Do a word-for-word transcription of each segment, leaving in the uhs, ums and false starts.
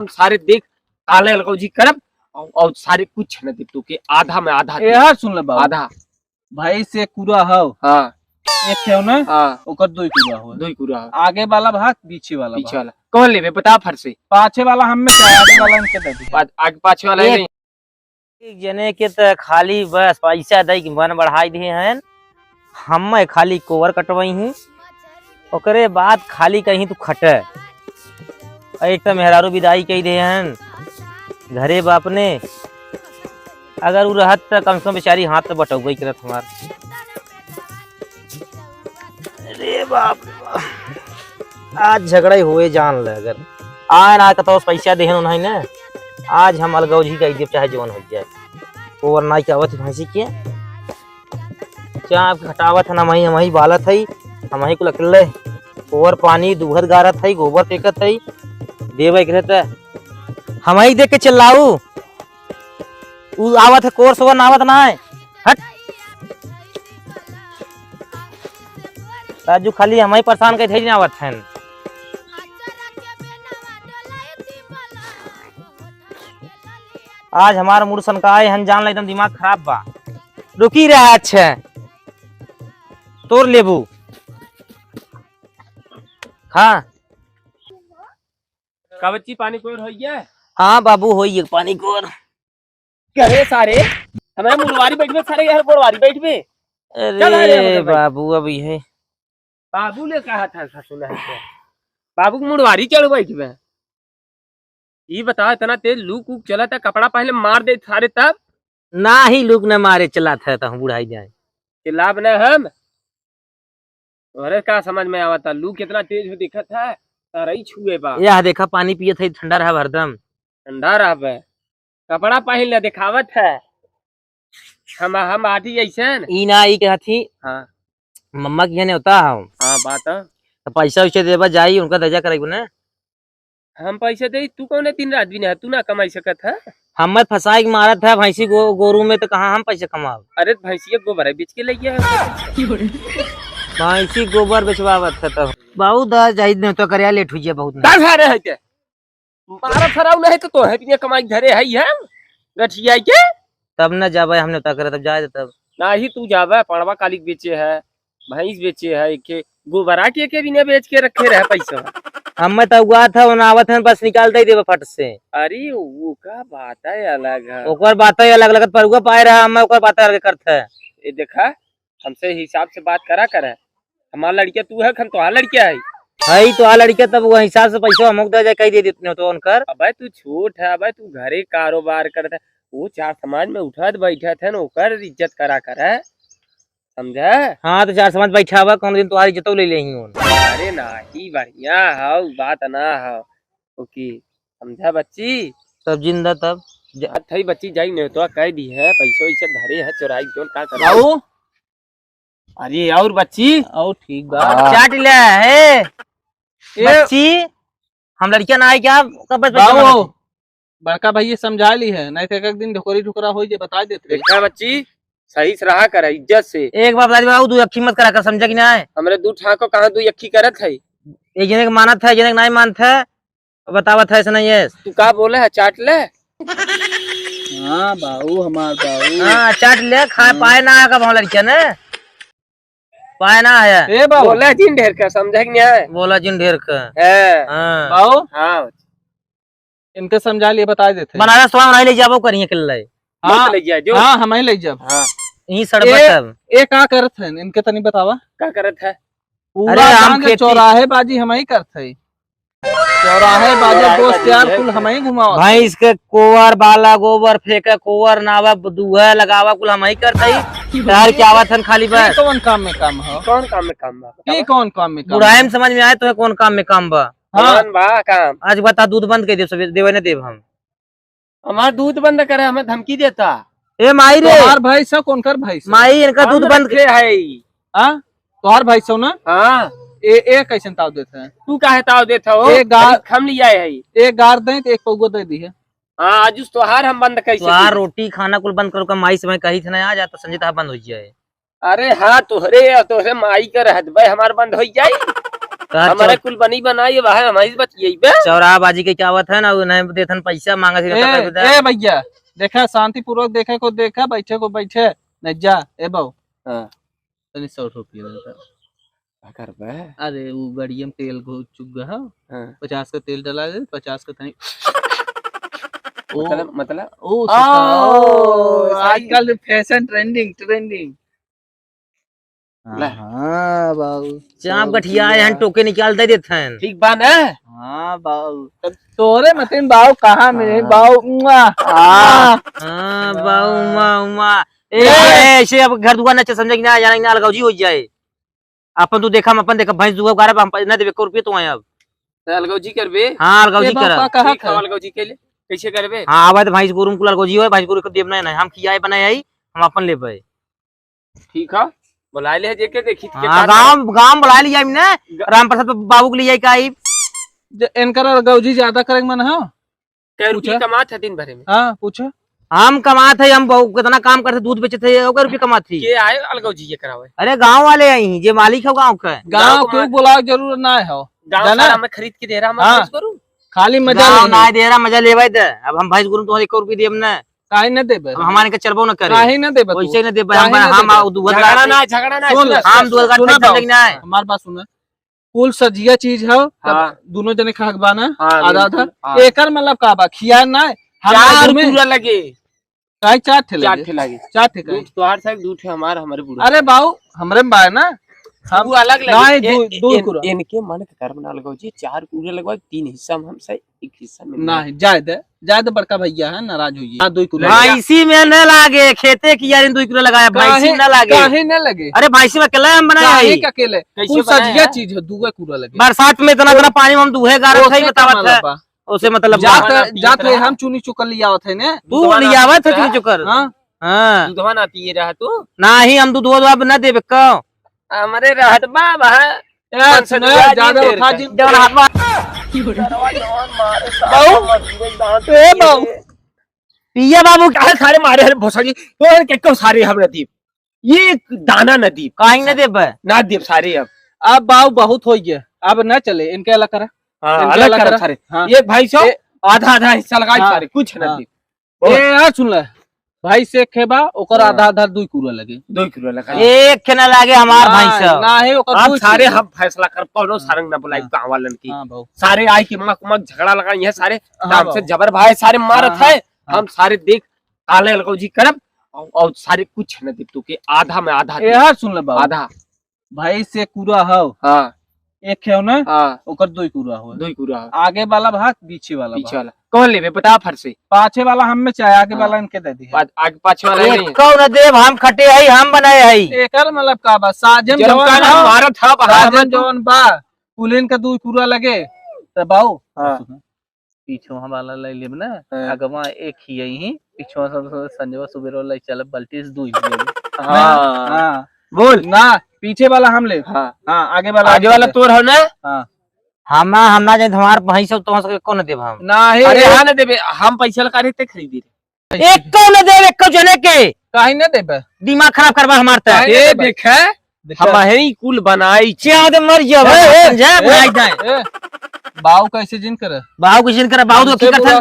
हम सारे देख, काले अलगौजी करब, और, और सारे कुछ न दे तू के, आधा में आधा दे। यार सुन ले बाबू। आधा। भाई से कुरा हौ। हाँ। एक ठे हो ना? हाँ। ओकर दो ही कुरा हो। दो ही कुरा हो। आगे वाला भाग, पीछे वाला पीछे भाग। वाला। कौन लेबे? बता फट से। पाछे वाला हम में क्या, आगे वाला इनके दे दिया। पा-, आगे पाछे वाला एक है। एक जने के त खाली बस पैसा दई के मन बढ़ाई दिए हैं। हम्मे खाली कोवर कटवई ही, ओकरे बाद खाली कहीं तू खटे। एक त मेहरारू विदाई कही दे हैं घरे बाप ने, अगर उ रहत त कम से कम बेचारी हाथ त बटौबे करत हमार। अरे बाप रे बाप। आज झगड़ा ही होए जान ले, अगर आए ना कतौ से पैसा देहन उन्हें ने, आज हम अलगौजी कही देब चाहे जवन हो जाए। ओवर नाई के आवत है भैंसी के, चाप घटावत है ना, हमही, हमही बालत है, हमही कुल अकेले। ओवर पानी दूहत गारत है, गोबर फेंकत है, देवे के रहता। हमही देख के चिल्लाऊ, उ आवत है कोर्स ओवर ना आवत ना है। हट। राजू खाली हमही परेशान करी थई ना आवत हैं। आज हमार मूड सनकाए हन, जान ले एकदम दिमाग खराब बा। रुकी रहा, अच्छा तोर लेबू। हाँ। का बच्ची, पानी कोर होइए? हाँ बाबू, होइए पानी कोर। करे सारे, हमारे मुड़वारी बैठबे सारे, यहाँ गोड़वारी बैठबे। चल, अरे अरे, अरे, बाबू, अब ये बाबू ने कहा था ससुर है तो। बाबू के मुड़वारी चढ़ बैठबे। ई बताओ, इतना तेज लू कूक चला था, कपड़ा पहले मार दे सारे तब। ना ही लूक न मारे चला था, तो हम बुढ़ाई जाए। चिल्लाब न हम। तोहरे का समझ में आवता, लू कितना तेज हो दिखत है, तरई छुए बा। यह देखा, पानी पियत है, ठंडा रहा हरदम। ठंडा रहबे, कपड़ा पहन ले, दिखावत है। हम, हम आटी ऐसन। ई ना, ई कहत ही, हाँ। मम्मा के यहाँ नेवता हौ। हाँ, बात है। तो पैसा वैसे देबा, जाई, उनका दर्जा कराई ने। हम पैसे दे, तू कौन है, दिन रात भी नहीं है, तू ना कमाई सकत है। हम मत फंसाई के मारत है, भैंसी गो-, गोरू में तो कहाँ हम पैसे कमाब? अरे, भैंसी के गोबर है, बेच के ले गया है। भैंसी गोबर बेचवावत है तो। बहुत दस जाई ने तो करिया लेट हुई है बहुत ना। दस आ रहे हैं क्या? मारा फराउ नहीं तो तोहे बिना कमाई धरे है हम, गठिया के। तब न जाबे, हमने उता करे, तब जाए दे तब। नाही तू जाबे, पड़वा कालिक बेचे है, भैंस बेचे है, एक गोबरा के, के बिना बेच के रखे रहे पैसा। हमें तो उगा था, ओना आवत है, बस निकाल दे देबे फट से। अरे, वो का बात है अलग है। ओकर बात है अलग, लगत पर उगा पाए रहा, हमें ओकर बात अलग करत है। ये देखा, हमसे हिसाब से बात करा करे। हमार लड़किया तू है, हम तोहार लड़किया है। हई तोहार लड़किया, तब वो हिसाब से पैसा हमको दे जाए, कही दे देते हो तो उनकर। अबे तू छोट है, अबे तू घरे कारोबार करत है, वो चार समाज में उठत बैठत है ना, ओकर इज्जत करा करे, समझे? हाँ, तो चार समाज बैठा हुआ, कौन दिन तोहार इज्जतो ले लेही उन। अरे नाही, बढ़िया हौ, बात ना हौ, ओके, समझा बच्ची? तब जिंदा तब जा। बात है बच्ची, जाई नहीं तो कह दी है, पैसे वैसे धरे है, चोराई क्यों, का करो? बाबू, अरे और बच्ची? और ठीक बा। हाँ। चाट ले है। ए बच्ची, हम लड़किया ना आए क्या? कब बच बाबू, बच्चा बने? बड़का भैया समझा ली है, नहीं तो एक, एक दिन ढोकरी ढुकरा होई जे बता देते। देखा बच्ची, सही से रहा कर, इज्जत से। एक बार बता दी बाबू, दुई अक्खी मत करा कर, समझा कि ना है? हमरे दू ठाको कहाँ दुई अक्खी करत है? एक जने के मानत है, एक जने के नहीं मानत है। बतावत है, ऐसा नहीं है। तू का बोले है, चाट ले। हाँ, बाऊ, हमार बाऊ। हाँ, चाट ले, खाए हम्म। पाए ना है, कब हम लड़किया ने? पाए ना है। ए बाऊ। बोला जिन ढेर का, समझे कि नहीं है? बोला जिन ढेर का। है। हाँ। बाऊ। हाँ। इनके समझा लिए, बता देते हैं। बनारस तो हम नहीं ले जाबो करिए के ले। हाँ, मत ले जाए, जो। हाँ, हम ही ले जाब। हाँ। यहीं सड़बा ए, सब। ए का करत है, इनके तनी बतावा। का करत है? पूरा अरे, हम गांव के खेती चौराहे बाजी हम ही करत है। चौराहे बाजे चौराहे दोस्त बाजी यार है। कुल हम ही घुमावत। भैंस के कोवर, बाला गोबर फेंके, कोवर नावा, दूहे लगावा, कुल हम ही करत हई। शहर के आवत हन खाली बस। कौन काम में काम हो? कौन काम में काम बा? ये कौन काम में काम बुढ़ाई है? में समझ में आए तो कौन काम में काम बा? हाँ। कौन बा काम? आज बता, दूध बंद कर दे, सब देवे न देब हम। हमार दूध बंद करे, हमें धमकी देता। ए माई रे। तोहार भाई सब कौन कर भाई सब? माई, इनका हम दूध बंद रखे है। हाँ? तोहार भाई सब ना? हाँ। ए, ए कैसन ताव देत है? तू काहे ताव देत हो? ए गार अभी हम ले आए है। ए गार दे तो एक पौगो दे दी है। हाँ, आज उस तोहार हम बंद कैसे तोहार दी? रोटी खाना कुल बंद करो का माई से मैं कही थे ना, आ जा तो संजय तोहार बंद हो जाए। अरे हाँ, तोहरे या तोहरे माई के रहत बे हमार बंद हो जाई। तोहार हमारे चौ- कुल बनी बनाई है, भाई, हमारी बतियाई बे। चौराहा बाजी के क्या आवत है ना, वो नहीं देथन पैसा मांगा थी, ए, ए भैया, देखा, शांतिपूर्वक देखे को देखा, बैठे को बैठे, नहीं जा, ए बाऊ। हाँ। तनी सौ रुपया देता। का करबे? अरे, वो गाड़िया में तेल घो-, चुक गया है। हाँ। पचास का तेल डला दे, पचास का तनी। ओ, मतलब, मतलब? ओ, ओ, सुखा, ओ, सही। आजकल fashion trending, trending। ले। हाँ, बाबू। चाप सब गठिया है, हम टोके निकाल दे देत हैं। ठीक बा ना? हाँ, बाबू। तब तोरे मतिन बाबू कहाँ में है, हाँ। बाबू? मुआ। हाँ। हाँ, बाबू, उमा, उमा। ए, ए। ए, ऐसे अब घर दुआर ना चल, समझे कि ना, जाने कि ना, अलगौजी हो जाए। अपन तू देखा, हम अपन देखा, भैंस दुआ गारब, हम प-, ना देबे, एको रुपये तो आए अब। तो अलगौजी करबे? हाँ, अलगौजी ए, बाबू, करा। का कहा ठीक है, था? अलगौजी के ले। कैसे करबे? हाँ, आवे तो भैंस गोरू में कुल अलगौजी होए, भैंस गोरू को देब नहीं, नहीं, हम खियाए बनाए आई, हम अपन लेबे। ठीक है, बुलाए ले जेके देखी के हाँ, का गाँव, गाँव बुलाए लिया हमने, ग- राम प्रसाद बाबू के लिए आई का आई। जे इनकर अलगौजी ज्यादा करे के मन है? कै रुपये पूछा? कमात है दिन भरे में? हाँ, पूछा। हम कमात है, हम बहु-, कितना काम करते, दूध बेचते हैं, ओकर रुपये कमात ही। के आए अलगौजी ये करावे? अरे, गाँव वाले आई, जे मालिक हो गाँव का। गाँव गाँव के बुलावे के जरूरत ना है हो। गाँव जाना? सारा में खरीद के दे रहा, हम हाँ। खरीद करूँ? खाली मजा गाँव लेंगे। ना दे रहा, मजा लेवे दे। अब हम भैंस गोरू तो एक रुपये देब ना। काहे न देबे? अब हमारे के चलबो न करे। काहे न देबे तू? वैसे न देबे, हम, काहे न हम देबे? आ, दुगो झगड़ा गार ना, झगड़ा ना, सुन, सुन, हम दुगो गार सुन, खरीद सुन, लेंगे ना। हमार बात सुन। कुल सजिया चीज है, तब हाँ। दोनों जने खाक बा ना, हाँ, आधा आधा। बिल्कुल, हाँ। एकर मतलब का बा? खिया ना, हम चार दोनों में पूरा लगे। काहे चार ठे चार लगे? ठे लगे। चार ठे काहे? दू ठे तोहार साइड, दू ठे हमार, हमारे बूढ़ा अरे साइड। बाऊ, हमरे में बा ना। हम तू अलग लगे। नहीं, ए-, दू, ए-, दू इन-, पूरा। इनके मन के कर्म ना लगो जी, चार पूरे लगवा, तीन हिस्सा में हम सही, एक हिस्सा में ना। नहीं, जाए दे, जाए दे, बड़का भैया है, नाराज होइए। हाँ, दो किलो। भैंसी में न लागे, खेते की यारी दो किलो लगाया, भैंसी काहे, न लागे। काहे न लगे? अरे भैंसी में अकेला हम बनाए काहे हई। का अकेले? कैसे तू बनाए सजिया है? चीज है, दूगो कूड़ा लगे। बरसात में इतना, इतना पानी में हम दूहे गारत ओसे हई, का बतावत मतलब है। बा? ओसे मतलब जात, बा। जात है, हम चुनी चुकर लियावत है ने। तू दूधवा ना लियावत है पीता है? चुनी चुकर? हाँ। हाँ। दूधवा ना पिए रहा तू? नाही, हम दूधवा अब ना देबे का। हमरे रहत बा, बा। ए, सुनो, ज्यादा उठा जिन। जवन हाथ में। बाऊ। ए, बाऊ। पिया बाबू, काहे सारे मारे हरे भोसड़ी? तो के क्यों सारे हम न दीप? ये एक दाना न दीप। काहे न देबे? ना दीप सारे अब। अब बाऊ बहुत हो गया, अब न चले, इनके अलग करा। हाँ, इनके अलग अलग करा करा। सारे। हाँ। एक भाई सो ए, आधा आधा हिस्सा लगाई हाँ, सारे, कुछ न हाँ। दीप। ए, यार, सुन ले, भाई से खेबा, ओकर हाँ। आधा, आधा दुई कूड़ा लगे। दुई कूड़ा लगे। हाँ। एक खेना लागे हमार ना, भाई से। ना है, ओकर आप दुई सारे कूड़ा। हम फैसला कर, कौनो हाँ। सारंग ना बुलाई हाँ। गाँव वालन की। हाँ, बाबू। सारे आई के मक, मक झगड़ा लगाई है, सारे हाँ, काम से बाबू। जबर भाई सारे मारत हाँ, है। हाँ। हम सारे देख, काले अलगौजी करब, और, और सारे कुछ न दे तू के, आधा में आधा ए, दे। यार, सुन ले बाबू। आधा। भाई से कूड़ा हौ। हाँ। एक है ना? हाँ। ओकर दो ही कूड़ा हो। दो ही कूड़ा हो। आगे वाला भाग, पीछे वाला पीछे भाग। वाला। कौन लेबे? बता फट से। पाछे वाला हम में चाहे, आगे हाँ। वाला इनके दे दिए। पा-, आगे पाछे वाला एक नहीं है। कौन देब? हम खटे हई, हम बनाए हई। एकर मतलब का बा? साजन जौन जवान का ना बा। मारत हा, बाहर साजन में तू। जवान बा। कुलिन का दो ही कूड़ा लगे। त बाऊ, हाँ। सुनो। पीछवा वाला ले लेब ना, हाँ। अगवा एक ही यही, पीछवा सब, सब संजवा सुबेरो ले चलब, बल्टी से दू ही लेब। हाँ। हाँ। बोल। ना, पीछे वाला हम लेब। हाँ। हाँ, आगे वाला आगे हम वाला लेब। तोर हो ना? हाँ। हम ना, हम ना जाए, हमार भाई सब तो कौन देब हम? ना, हे, अरे हे। हाँ ना देबे, हम पैसा लगा रहे ते खरीदी रहे। एक कौन देब, एक जने के? काहे ना देबे? दिमाग खराब करबा हमार त। काहे ना ए, देबे? देखे? देखा? हम ही कुल बनाई। क्या दे मर गया, ए, ए, समझा? ए, बनाई जाए। ए, बाऊ कैसे जिन करे? बाऊ कैसे जिन करे? बाऊ तो हमसे की करथन? बुरा।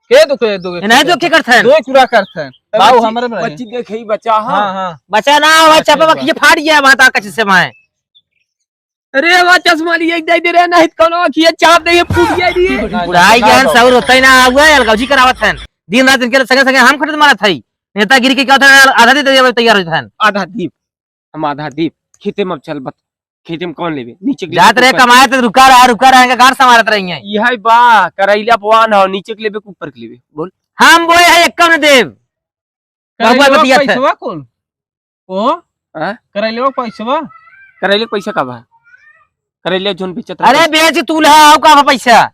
के दुखे, दुखे ए, नहीं तो करथन? की करथन? दो ही कूड़ा करथन। ए, बाऊ बच्ची, हमरे में रहे। बच्ची देखे ही बच्चा, हाँ। हाँ, हाँ। बच्चा ना, वो अच्छा, चपा बा। ये फाड़ गया, वहाँ तक कच्चे से वहाँ। अरे, वो चश्मा लिए एक दे दे रहे, नहीं तो कोनो अखिया चाप दे, ये फूट गया रे। नहीं, बुढ़ाई नहीं, ज्ञान नहीं, सौर होता ही ना हुआ है, अलगौजी करावत हन। दिन रात इनके संगे संगे हम खटत मारत हई। नेतागिरी के क्या होता है, आधा दे दे, तैयार होता है। आधा दीप। हम आधा दीप, खेते में अब चल बत-, खेते में कौन लेबे? नीचे के लेबे जात रहे ऊपर? कमाए तो रुका रहा, रुका रहा, इनका गांड संभालत रही है। यही बा, करैला पवान हो, नीचे के लेबे के ऊपर के लेबे? बोल। हम बोए है, एक कम न देब। करैलवा बहुआ बतिया था। पैसवा कौन? ओ? हाँ? करैलवा पैसवा? करैले के पैसा का बा? करैले जोन बेचत रहे अरे पैसा। बेच तू ले, आओ का बा पैसा?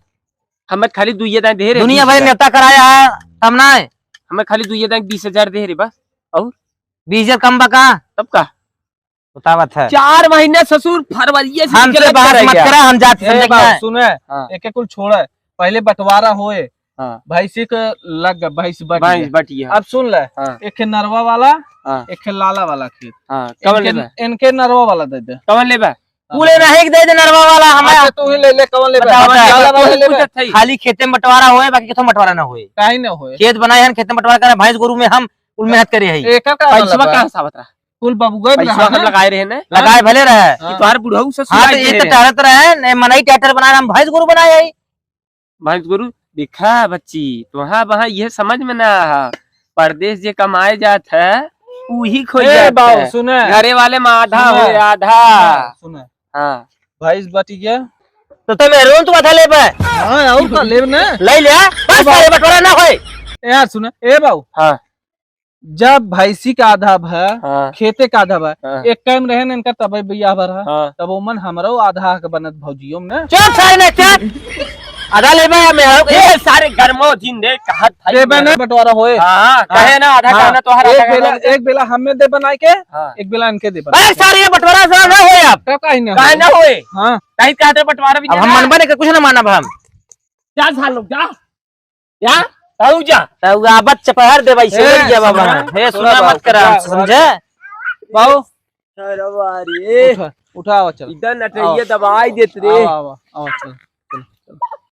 हमें खाली दुइये दाएं दे रे, दुनिया भर बीस हजार। नेता कराया है, तब ना है। हमें खाली दुइये दाएं बीस हजार दे रे बस। और? बीस हजार कम बा का? तब का? बतावत है। चार महीना ससुर फरवरिये से हमसे निकलत बहस करे मत गया। करा, हम जात ए समझे बाबू, क्या है? सुने, हाँ। एक एक कुल छोड़े, पहले बंटवारा होए, हाँ। भैंसी के लग गए, भैंस बट भैंस गया। बट गया। अब सुन ले, हाँ। एक है नरवा वाला, हाँ। एक है लाला वाला खेत। हाँ, कवन इनके, लेबा? इनके नरवा वाला दे दे। कवन लेबा? कुल नहीं के दे दे नरवा वाला, हमें अच्छा, तू ही ले ले, कौन लेबे? बताओ, हमें बताओ। ज्यादा वाला लेबे? पूछत है। खाली खेते में बंटवारा होए, बाकी किथो बंटवारा ना होए। काहे ना होए? खेत बनाए हन, खेते में बंटवारा करे, भैंस गोरू में हम कुल मेहनत करे हई। एकर का पैसवा मतलब बा? कहाँ से आवत रहा? कुल बबुआ भी पैसवा रहा हम है। लगाए रहे ने। लगाए भले रहे। हाँ। कि तोहार बुढ़ऊ से हाँ, तो सुनाई ये दे तो रहे। टहरत रहे, ने मनई ट्रैक्टर बनाए, हम भैंस गोरू बनाए हई। भैंस गोरू, देखा बच्ची, तोहा वहाँ ये समझ में ना आहा। परदेस जे कमाए जात है, उही खोई ए जात बाऊ, है। सुने। घरे वाले में आधा सुने। होए, आधा। हाँ, सुने। हाँ। भैंस बटी गया। तो ते मेहरून तू आधा लेबे। हाँ, और का लेब ना? ले ले, बस बाऊ। सारे बंटवारा ना होए। ए यार सुने, ए बाऊ। हाँ। जब भैंसी का आधा भा, हाँ। खेते का आधा भा, हाँ। एक टाइम रहे न इनका तबे बियाह भा रहा, हाँ। तब ओमन हमरो आधा हक बनत भौजियो में ना। चुप सारे ने, चुप। आधा लेबे या मेहरारू के? ए, सारे गरमो दिन रे, कहत भाई देबे ना, बंटवारा होए। हाँ, हाँ। कहे ना, आधा हाँ। कहना तो हर एक आधा बेला, कहना। एक बेला हमें दे बनाए के, हाँ। एक बेला इनके दे बनाए ए, के। सारे ये बंटवारा सारा ना होए अब। तो काहे ना काहे होए? ना होए? हाँ। काहे कहते बंटवारा भी अब हम देना? मनबे नहीं के, कुछ ना मानब हम। जा सालो, जा। या? ताऊ जा। ताऊ आबत चपहर दे भाई, से ए, लड़ गया बाबा। सुना। हे, सुना सुना मत बाबू, करा, सुना। समझे? बाबू। अरे बाबा रे। उठा, उठा, आवा, चल। इधर नटैया आवा। दबाई देत रे। आवा, आवा, आवा, चल।